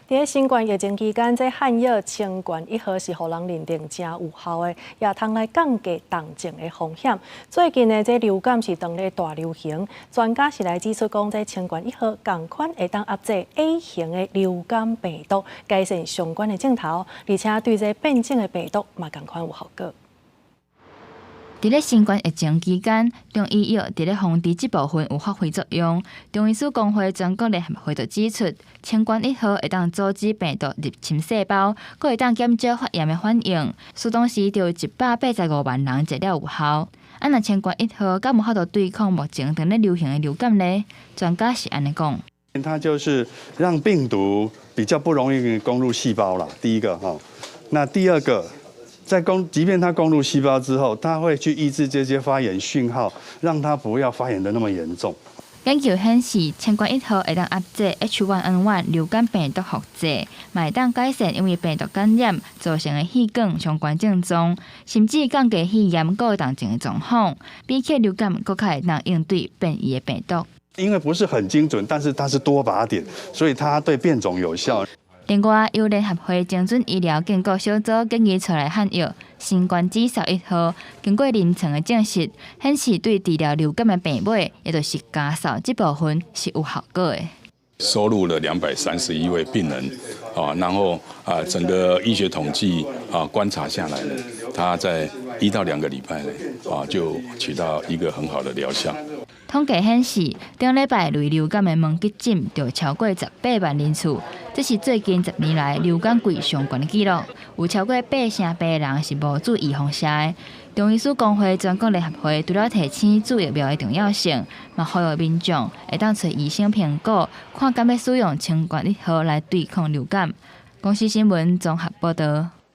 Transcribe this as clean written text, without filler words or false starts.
佇新冠疫情期間，這漢藥清冠一號是予人認定誠有效的，也通來降低重症的風險。最近呢，這流感是當咧大流行，專家是來指出講，這清冠一號仝款會當壓制 A 型的流感病毒，改善相關的症頭，而且對這變種的病毒嘛仝款有效果。佇咧新冠疫情期間，中醫藥佇咧防治這部分有發揮作用。中醫師公會全國聯合會就指出，清冠一號會當阻止病毒入侵細胞，閣會當減少發炎的反應。蘇當時就有185萬人食了有效。啊，若清冠一號敢有法度對抗目前正咧流行的流感呢？專家是按呢講。它就是讓病毒比較不容易攻入細胞啦。第一個哈，那第二個，在攻，即便它攻入細胞之後，它會去抑制這些發炎訊號，讓它不要發炎得那麼嚴重。研究顯示，清冠一號會當壓制 H1N1 流感病毒複製，嘛會當改善因為病毒感染造成的氣管相關症狀，甚至降低肺炎閣重症的狀況，比起流感閣較會當應對變異的病毒。因為不是很精準，但是它是多靶點，所以它對變種有效。另外，由聯合會精準醫療建構小組建議出來漢藥新冠指數一號，經過臨床的證實，顯示對治療流感的病尾，也就是咳嗽這部分是有效果的。收錄了231位病人，啊，然後啊，整個醫學統計啊觀察下來呢，他在1到2個禮拜呢，啊，就取到一個很好的療效。統計顯示，頂禮拜類流感的門急診就超過18萬人次，這是最近10年來流感季上懸的紀錄。有超過八成病人是無注預防射的。中醫師公會全國聯合會除了提醒注疫苗的重要性，嘛呼籲民眾會當揣醫生評估，看敢欲使用清冠一號來對抗流感。公視新聞綜合報導。